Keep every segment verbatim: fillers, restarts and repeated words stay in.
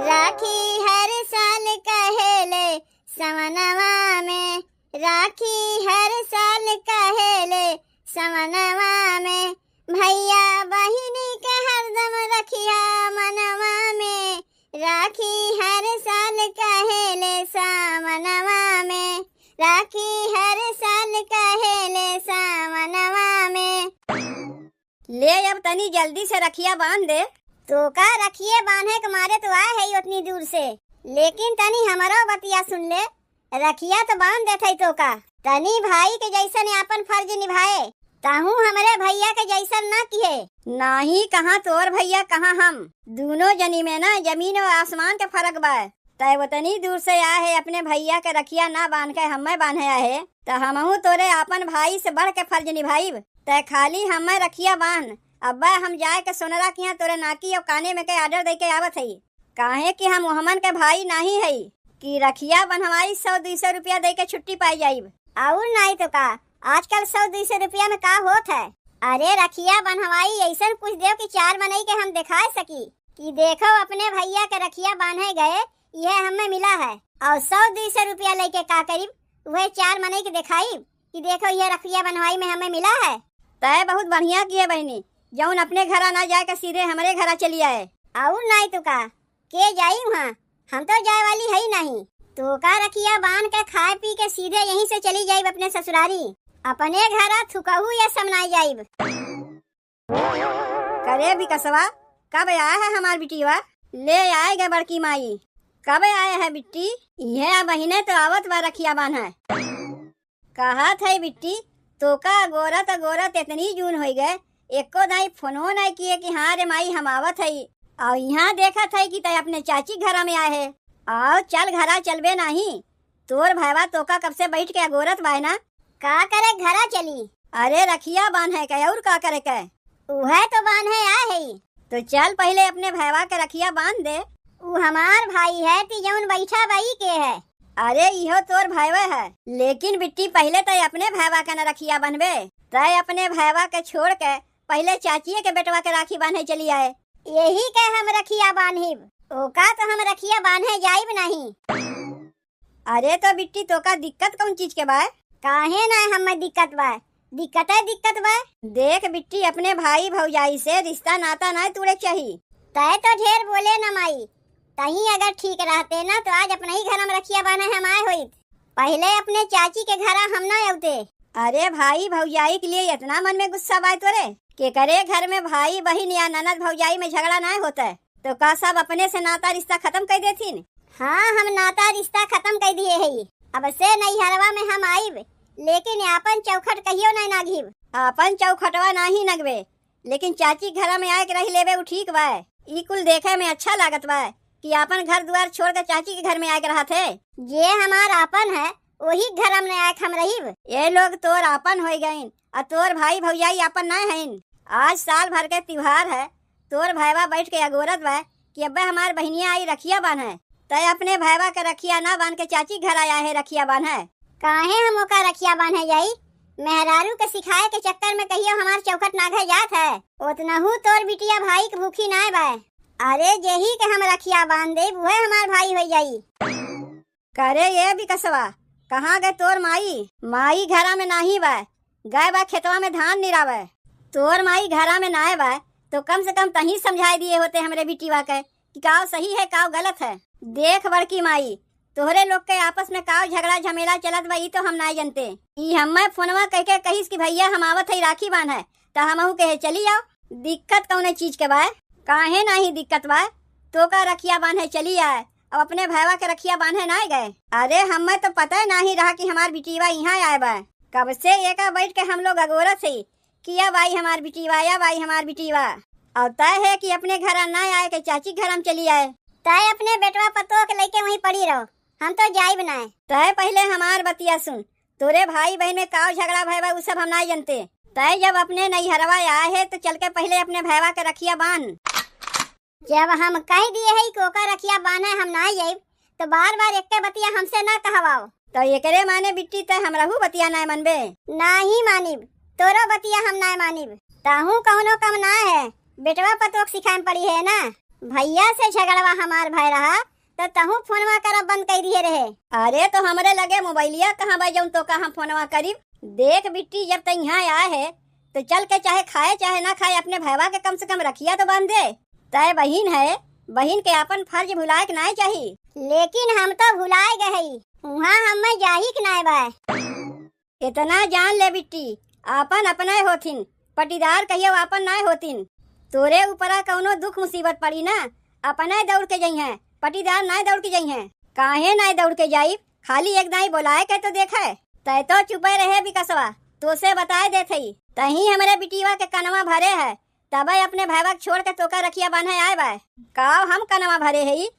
राखी हर साल कहेले सवनवा में, राखी हर साल कहेले सवनवा में, भैया बहिनी के हरदम रखिया मनवा में। राखी हर साल कहेले सवनवा में, राखी हर साल कहेले सवनवा में। ले, अब तनी जल्दी से रखिया बांध दे। तोका रखिए बांधे के मारे तो आए है उतनी दूर से, लेकिन तनी हमरो बतिया सुन ले। रखिया तो बांध देत है तोका, तनी भाई के जैसन आपन फर्ज निभाए, तहूँ हमरे भैया के जैसन ना किहे। नाही, कहाँ तोर भैया, कहाँ हम, दूनो जनी में ना जमीन और आसमान के फर्क बा। तै उतनी दूर से आए है, अपने भैया के रखिया ना बांध के हमें बांधे आए है, त हमहू तोरे आपन भाई से बढ़ के फर्ज निभाइब। तै खाली हमें रखिया बांध, अब्बा हम जाए के सोनरा किहाँ तोरे नाकी और काने में के order दे के आवत हई, काहे कि हम ओहमन के भाई नाही हई कि रखिया बंधवाई, सौ दुई सौ रुपया दे के छुट्टी पाई जाइब। और नाही तो का, आजकल सौ दुई सौ रुपया में का होत है? अरे रखिया बंधवाई ऐसन कुछ देव कि चार मनई के हम दिखाए सकी कि देखो अपने भैया के रखिया बांधे गए, यह हमें मिला है। और सौ दुई सौ रुपया लेके का करीब, वह चार मनई के दिखाई कि देखो यह रखिया बंधवाई में हमें मिला है। तय बहुत बढ़िया किए बहिनी, जौन अपने घरा ना जाए के सीधे हमरे घरा चली आए। और नाही तो का, के जाई वहाँ, हम तो जाए वाली है ही नहीं। तोका रखिया बांध के खाए पी के सीधे यहीं से चली जाइब अपने ससुरारी, अपने घरा थुकहू या समनाई जाइब। करे विकसवा, कब आए है हमार बिटिया? ले आए गए बड़की माई। कब आए है बिट्टी? इहे बहिने तो आवत बा रखिया बांधे। कहत है बिट्टी, तोका अगोरत अगोरत इतनी जून होई गए, एको दाई फोनो नहीं किए कि हाँ रे माई हम आवत है। और यहाँ देखत है कि तय अपने चाची घरा में आए है। आओ चल घरा चलबे नहीं, तोर भैवा तोका कब से बैठ के अगोरत बाय ना। का करे घरा चली? अरे रखिया बांधे के और का करे के? उहे तो बांधे आए है। तो चल पहले अपने भैवा के रखिया बांध दे। उ हमार भाई है ती जौन बैठा बई के है। अरे इहो तोर भैवे है, लेकिन बिट्टी पहले तय अपने भैवा के न रखिया बांधबे। तय अपने भैवा के छोड़ के पहले चाचिए के बेटवा के राखी बांधे चली आए। यही के हम रखिया बांधिब, ओका तो हम रखिया बांधे जाइब नहीं। अरे तो बिट्टी, तोका दिक्कत कौन चीज के बा? काहे ना हमें दिक्कत बा, दिक्कत है, दिक्कत बा। देख बिट्टी, अपने भाई भौजाई से रिश्ता नाता ना तोड़े चाही। तय तो ढेर बोले ना माई, तही अगर ठीक रहते ना तो आज अपने ही घर में रखिया बांधे हम आए होइत। पहले अपने चाची के घरा हम ना अउते। अरे भाई भौजाई के लिए इतना मन में गुस्सा बाय तोरे? केकरे घर में भाई बहिन या ननद भौजाई में झगड़ा ना होता है, तो का सब अपने से नाता रिश्ता खत्म कर देथिन? हाँ, हम नाता रिश्ता खत्म कर दिए है। अब से नैहरवा में हम आइब, लेकिन आपन चौखट कहियो नहीं नाघिब। आपन चौखटवा नाही नगबे, लेकिन चाची के घरा में आए के रही लेबे, उ ठीक बा। ई कुल देखे में अच्छा लागत बा कि आपन घर दुआर छोड़ के चाची के घर में आए के रहत है। जे हमार आपन है, वही घर में आए के हम रहिब। ये लोग तोर आपन होई गइन, आ तोर भाई भौजाई आपन ना हइन। आज साल भर के त्योहार है, तोर भाईवा बैठ के अगोरत बा कि अब्बे हमार बहिनिया आई रखिया बांधे। तय अपने भाईवा के रखिया ना बांध के चाची घर आया है रखिया बांधे। काहे हम ओका रखिया बांधे जाई? मेहरारू के सिखाए के चक्कर में कहियो हमार चौखट नाघे जात है। ओतनहू तोर बिटिया भाई के भूखी नाय बाय। अरे जेही के हम रखिया बांध देब, उहे हमार भाई होई जाई। करे ये विकसवा, कहाँ गए तोर माई? माई घरा में नाही बा, गए बा खेतवा में धान निरावे। तोर माई घरा में नाय बा, तो कम से कम तही समझाए दिए होते हमरे बिटिवा के कि काव सही है, काव गलत है। देख बड़की माई, तोहरे लोग के आपस में काव झगड़ा झमेला चलत बा, ई तो हम नाय जनते। ई हम्मे फोनवा कह के कहिस कि भैया हम आवत है राखी बांधे, त हमहू कहे चली आओ। दिक्कत कौने चीज के बा? काहे नाही दिक्कत बा? तोका रखिया बांधे चली आए, अब अपने भैवा के रखिया बांधे नाय गए। अरे हम्मे तो पता ही नाही रहा कि हमार बिटिवा यहाँ आए बा। कब से एका बैठ के हम लोग अगोरत है कि अब आई हमार बिटिवा, अब आई हमार बिटिवा। और तय है कि अपने घरा ना आए के चाची घर हम चली आए। तय अपने बेटवा पतोह के लेके वहीं पड़ी रहो, हम तो जाइब ना। तय पहले हमार बतिया सुन, तोरे भाई बहन में काव झगड़ा भय बा, उ सब हम ना जनते। तय जब अपने नैहरवा आए है तो चल के पहले अपने भैवा के रखिया बांध। जब हम कह दिए है कि ओकर रखिया बांधे हम ना जाइब, तो बार बार एक बतिया हमसे ना कहवाओ। तो एकरे माने बिट्टी तय हमरहू बतिया ना मनबे? नाही मानिब, तोरो बतिया हम ना मानिब। ताहू कौनो कम ना है, बेटवा पतोह के सिखाए में पड़ी है ना। भइया से झगड़वा हमार भय रहा, तो तहूँ फोनवा करब बंद कइ दिहे रहे। अरे, तो हमरे लगे मोबाइलिया कहाँ बा, जउन तोका हम फोनवा करिब? देख बिट्टी, जब तैं इहाँ आए है, तो चल के चाहे खाए चाहे ना खाए, अपने भयवा के कम से कम रखिया तो बांध दे। तय बहिन है, बहिन के आपन फर्ज भुलाए के नाय चाही। लेकिन हम तो भुलाए गए हई, उहाँ हमें जाही के नाय बा। इतना जान ले बिट्टी, आपन अपने होथिन, पटीदार कहियो आपन नाय होथिन। तोरे ऊपरा कउनो दुख मुसीबत पड़ी ना, अपने दौड़ के जइहें, पटीदार नाय दौड़ के जइहें। काहे नाय दौड़ के जाइब? खाली एक दाई बोलाए के तो देखे। तय तो चुपे रहे बिकसवा, तोसे बताए देत हई। तहीं हमरे बिटिवा के कनवा भरे है, तबे अपने भयवा के छोड़ के तोका रखिया बान्हे आए बा। काव हम कनवा भरे हई?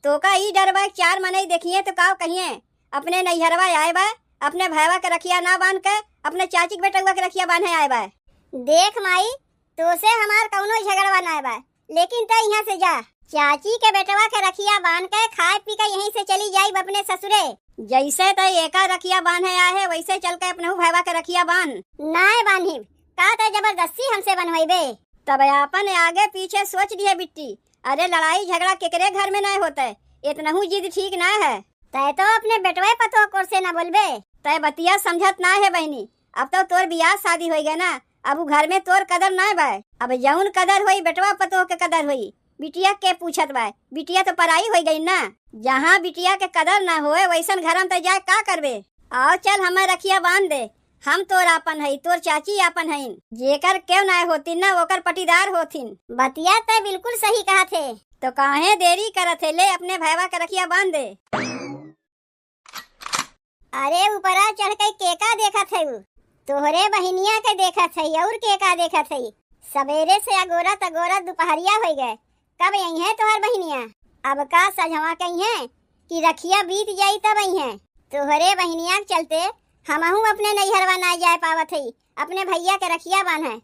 तोका ई डर बा कि चार मनई देखिहें तो काव कहिहें, अपने नैहरवा आए बा, अपने भयवा के रखिया ना बांध के अपने चाची के बेटउआ के रखिया बान्हे आए बा। देख माई, तोसे हमार कउनो झगड़वा नाय बा, लेकिन तय इहाँ से जा। चाची के बेटवा के रखिया बांध के खाए पी के यहीं से चली जाइब अपने ससुरे। जइसे तय एका रखिया बान्हे आए है, वइसे चल के अपनहू भयवा के रखिया बांध। नाय बांधिब, का तय जबरदस्ती हमसे बनवइबे? तब आपन आगे पीछे सोच लिहे बिट्टी। अरे, लड़ाई झगड़ा केकरे घर में नाय होतै, इतनहू जिद ठीक नाय है। तय तो अपने बेटवे पतोह कोर से ना बोलबे। तय बतिया समझत नाय है बहिनी, अब तो तोर बियाह शादी होइ गए ना, अब उ घर में तोर कदर नाय बाय। अब जउन कदर होई, बेटवा पतोह के कदर होई। बिटिया के पूछत बाय, बिटिया तो पराई होइ गई ना। जहाँ बिटिया के कदर ना होए, वइसन घर में तो जाए का करबे? आओ चल, हमें रखिया बांध दे, हम तोर आपन हई, तोर चाची आपन हईन। जेकर केव नाय होतिन ना, ओकर पटीदार होथिन। बतिया तय बिल्कुल सही कहत हे। तो काहे देरी करत हे, ले अपने भयवा के रखिया बांध दे। अरे, ऊपरा चढ़ के केका देखत है उ? तोहरे बहिनिया के देखत है, और केका देखत है? सबेरे से अगोरत अगोरत दुपहरिया होइ गए, कब अइहें तोहर बहिनिया? अब का सझवा कइहें कि रखिया बीत जाई तब अइहें। तोहरे बहिनिया के चलते हमहू अपने नैहरवा ना जाए पावत हई, अपने भइया के रखिया बान्हे।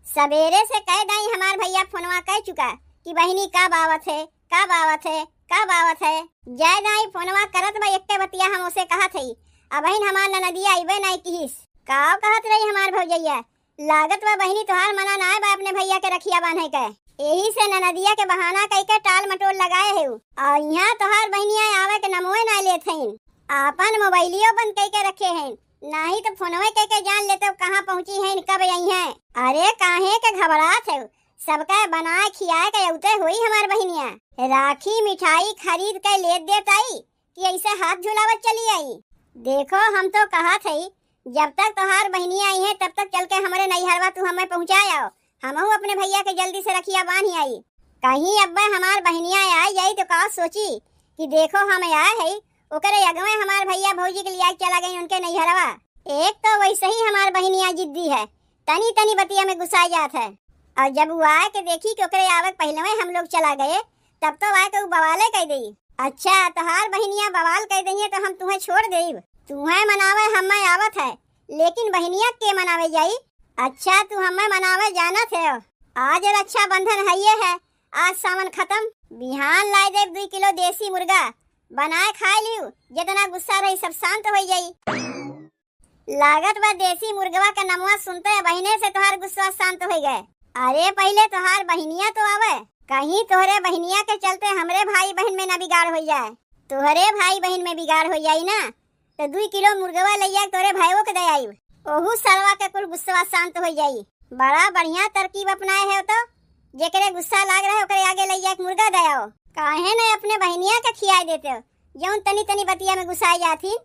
सबेरे से कई दाई हमार भइया फोनवा कइ चुका कि बहिनी कब आवत है, कब आवत है, कब आवत है। जय दाई फोनवा करत बा, एक्के बतिया हम ओसे कहत हई, अबहिन हमार ननदिया अइबे नाई किहिस। काव कहत रही हमार भौजइया? लागत बा बहिनी तोहार मना नाय बा अपने भइया के रखिया बान्हे के। एही से ननदिया के बहाना कइके टाल मटोल लगाए हेउ। अउर इहाँ तोहार बहिनिया आवे के नमवे नाय लेत हइन। आपन मोबाइलियो बंद कइके रखे हइन, नाहीं तो फोनवे कइके जान लेते कहाँ पहुँची हइन, कब अइहें। अरे काहे के घबरात हेउ? सबका बनाए खियाए के अउते होई हमार बहिनिया। राखी मिठाई खरीद के लेत देत आई कि अइसे हाथ झुलावत चली आई? देखो, हम तो कहत हई, जब तक तोहार बहिनिया अइहें, तब तक चल के हमरे नैहरवा तू हमें पहुँचाए आओ, हमहू अपने भइया के जल्दी से रखिया बान्हि आई। कहीं अब्बे हमार बहिनिया आइ जाई तो का सोची कि देखो हम आए हई, ओकरे अगवे हमार भइया भौजी के लिया के चला गई उनके नैहरवा। एक तो वइसे ही हमार बहिनिया जिद्दी है, तनी तनी बतिया में गुस्साइ जात है। अउर जब उ आए के देखी कि ओकरे आवे के पहिलवे हम लोग चला गए, तब तो आए के उ बवाले कइ देई। अच्छा, तोहार बहिनिया बवाल कइ देइहें तो हम तुहें छोड़ देइब। तुहें मनावे हमें आवत है, लेकिन बहिनिया के मनावे जाई? अच्छा, तू हमें मनावे जानत है। आज रक्षाबंधन हइये है, आज सावन खत्म। बिहान लाइ देब दुइ किलो देसी मुर्गा, बनाए खाए लिउ, जितना गुस्सा रही सब शांत होइ जाई। लागत बा देसी मुर्गवा के नमवा सुनते बहिने से तोहार गुस्सा शांत होइ गए। अरे पहिले तोहार बहिनिया तो आवे, कहीं तोहरे बहिनिया के चलते हमरे भाई बहिन में ना बिगाड़ होइ जाए। तोहरे भाई बहिन में बिगाड़ होइ जाई ना, तो दुइ किलो मुर्गवा लइया के तोहरे भाईओ के दे आइब। ओहू सरवा के कुल गुस्सा शांत होइ जाई। बड़ा बढ़िया तरकीब अपनाए है तो, जेकरे गुस्सा लाग रहे ओकरे आगे लइया के मुर्गा दे आओ। काहे न अपने बहिनिया के खियाए देते हो, जउन तनी तनी बतिया में गुस्साए जात ही।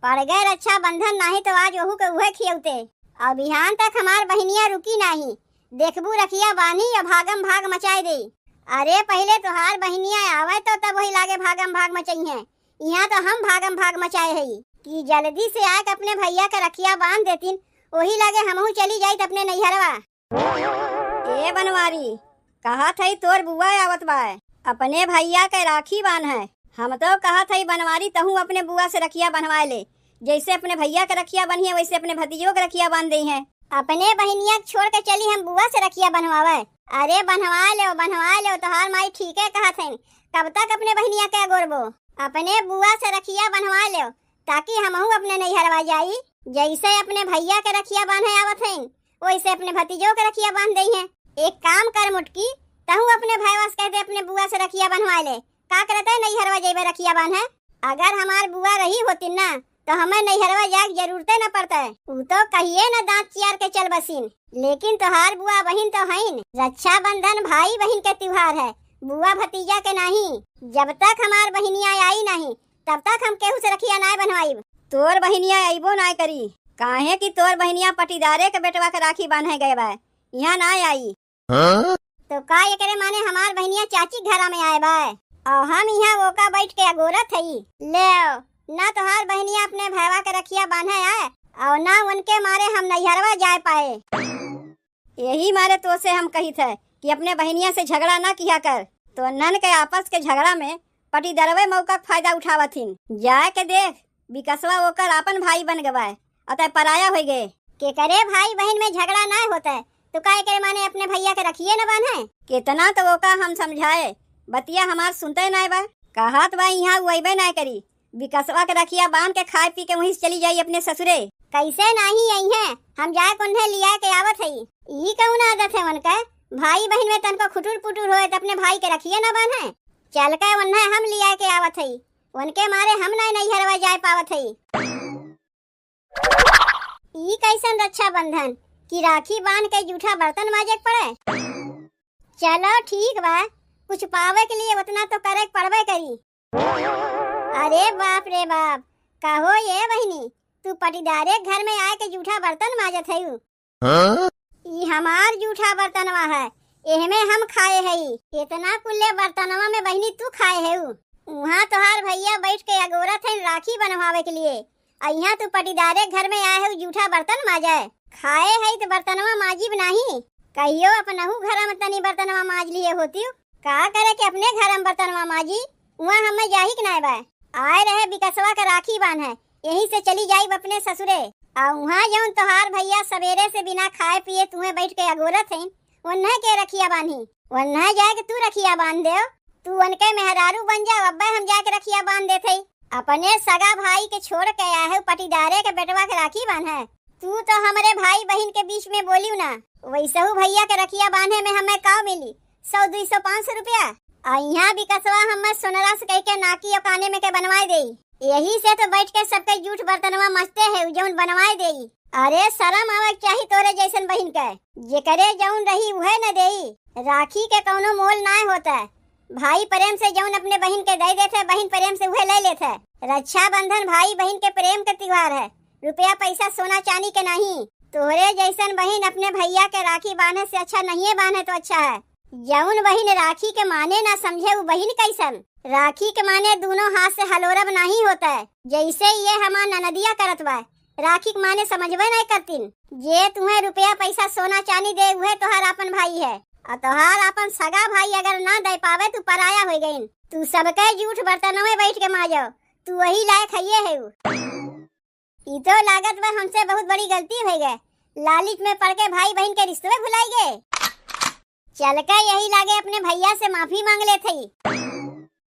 पड़ गए रक्षाबंधन, नाहीं तो आज ओहू के उहे खियौते। अउर बिहान तक हमार बहिनिया रुकी नाहीं, देखबू रखिया बान्ही अउर भागम भाग मचाए देई। अरे पहिले तोहार बहिनिया आवे तो तब वही लागे भागम भाग मचइहें। इहाँ तो हम भागम भाग मचाए हई कि जल्दी से आके अपने भइया के रखिया बांध देतिन, ओही लागे हमहू चली जाइत अपने नैहरवा। ए बनवारी, कहत हई तोर बुआ आवत बा, अपने भइया के राखी बान्हे। हम तो कहत हई बनवारी, तहूँ अपने बुआ से रखिया बन्हवाए ले, जइसे अपने भइया के रखिया बन्हिए वइसे अपने भतीजो के रखिया बांध देइहें। अपने बहिनिया के छोड़ के चली हम बुआ से रखिया बन्हवावे? अरे बन्हवाए लेव, बन्हवाए लेव, तोहार माई ठीके कहत हइन। कब तक अपने बहिनिया के अगोरबो? अपने बुआ से रखिया बन्हवाए लेव, ताकि हमहू अपने नैहरवा जाई। जइसे अपने भइया के रखिया बान्हे आवत हइन, वइसे अपने भतीजो के रखिया बांध देइहें। एक काम कर मोटकी, तहूँ अपने भयवा से कह दे अपने बुआ से रखिया बंधवाए ले। का करते नैहरवा जइबे रखिया बान्हे? अगर हमार बुआ रही होतिन ना, तो हमें नैहरवा जाए के जरूरते न पड़ते। ऊ तो कहिए न दांत चियार के चल बसिन। लेकिन तोहार बुआ बहिन तो हईन। रक्षाबंधन भाई बहिन के त्योहार है, बुआ भतीजा के नाहीं। जब तक हमार बहिनिया आई नाहीं, तब तक हम केहू से रखिया नाय बंधवाइब। तोर बहिनिया अइबो नाय करी, काहे कि तोर बहिनिया पटीदारे के बेटवा के राखी बान्हे गए बा, यहाँ नाय आई। हाँ? तो का एकरे माने हमार बहिनिया चाची के घरा में आए बा? और हम यहाँ ओका बैठ के अगोरत हई। ले आओ, ना तोहार बहिनिया अपने भयवा के रखिया बान्हे आए, और ना उनके मारे हम नैहरवा जाए पाए। यही मारे तो से हम कहित है कि अपने बहिनिया से झगड़ा ना किया कर। तो नन के आपस के झगड़ा में पटीदरवे मौका के फायदा उठावत हिन। जाए के देख, विकसवा ओकर आपन भाई बन गवा है, अतः पराया हो गए। केकरे भाई बहिन में झगड़ा ना होता है, तो का एकरे माने अपने भैया के रखिए न बान्हे? कितना तो ओका हम समझाए, बतिया हमार सुनते नाय बा। कहत बा यहाँ उ अइबे नाय करी, विकसवा के रखिया बांध के खाए पी के वहीं से चली जाई अपने ससुरे। कैसे नाही आई हैं, हम जाए के उन्हें लिया के आवत हई। ई कौन आदत है उनका? भाई बहिन में तनको खुटुर पुटुर होए त अपने भाई के रखिए न बान्हे। चल के उन्हें हम लिया के आवत हई, उनके मारे हम नाय नैहरवा जाए पावत हई। ई कैसन रक्षाबंधन कि राखी बांध के जूठा बर्तन माजे के पड़े? चलो ठीक बा, कुछ पावे के लिए उतना तो करे के पड़बे करी। अरे बाप रे बाप, कहो ये बहिनी, तू पटीदारे के घर में आए के जूठा बर्तन माजत हयू? हाँ? ई हमार जूठा बर्तनवा है, एहमे हम खाए हई। इतना कुल्ले बर्तनवा में बहिनी तू खाए हयू। उहाँ तोहार भैया बैठ के अगोरत हईन राखी बनवावे के लिए, आ इहाँ तू पटीदारे के घर में आए हयू जूठा बर्तन माजे। खाए हई त बर्तनवा माजिब नाही, कहियो अपनहू घर में तनी बर्तनवा माज लिए होतियू। का करे के अपने घर में बर्तनवा माजी, उहाँ हमें जाही के नाय बा। आए रहे विकसवा के राखी बान्हे, यहीं से चली जाइब अपने ससुरे। आ उहाँ जौन तोहार भैया सवेरे से बिना खाए पिए तुहें बैठ के अगोरत हईन, उन्हें के रखिया बान्ही? उन्हें जाए के तू रखिया बांध देव। तू उनके मेहरारू बन जाओ, अब्बे हम जाए के रखिया बांध देत हई। अपने सगा भाई के छोड़ के आए हो पटीदारे के बेटवा के राखी बांधे। तू तो हमरे भाई बहिन के बीच में बोलियो ना, वैसहू भैया के रखिया बांधे में हमें का मिली, सौ, दुई सौ, पाँच सौ रुपया। आ इहाँ विकसवा हमें सोनरा से कह के नाकी और काने में के बनवाए देई। यही से तो बैठ के सबके जूठ बर्तनवा मजते है, उ जौन बनवाए देई। अरे शरम आवे के चाही तोरे जैसन बहिन के, जेकरे जौन रही उहे न देई। राखी के कौनो मोल नाय होता, भाई प्रेम से जौन अपने बहिन के दे देथे, बहिन प्रेम से उहे ले लेथे। रक्षाबंधन भाई बहिन के प्रेम के त्योहार है, रुपया पैसा सोना चांदी के नहीं। तोहरे जैसन बहिन अपने भैया के राखी बांधे से अच्छा नहीं है, बांधे तो अच्छा है। जौन बहिन राखी के माने ना समझे उ बहिन कैसन? राखी के माने दोनों हाथ से हलोरब नहीं होता है, जैसे ये हमार ननदिया करत बा। राखी के माने समझबे नहीं करतीन। जे तुहें रुपया पैसा सोना चांदी दे उहे तोहार आपन भाई है, और तोहार आपन सगा भाई अगर ना दे पावे तू पराया हो गईन। तू सबके जूठ बर्तनों में बैठ के माजो, तू वही लायक हइये है। ई तो लागत बा हमसे बहुत बड़ी गलती हो गए, लालच में पड़ के भाई बहिन के रिश्ते भुलाई गए। चल के यही लागे अपने भैया से माफी मांग लेत हई।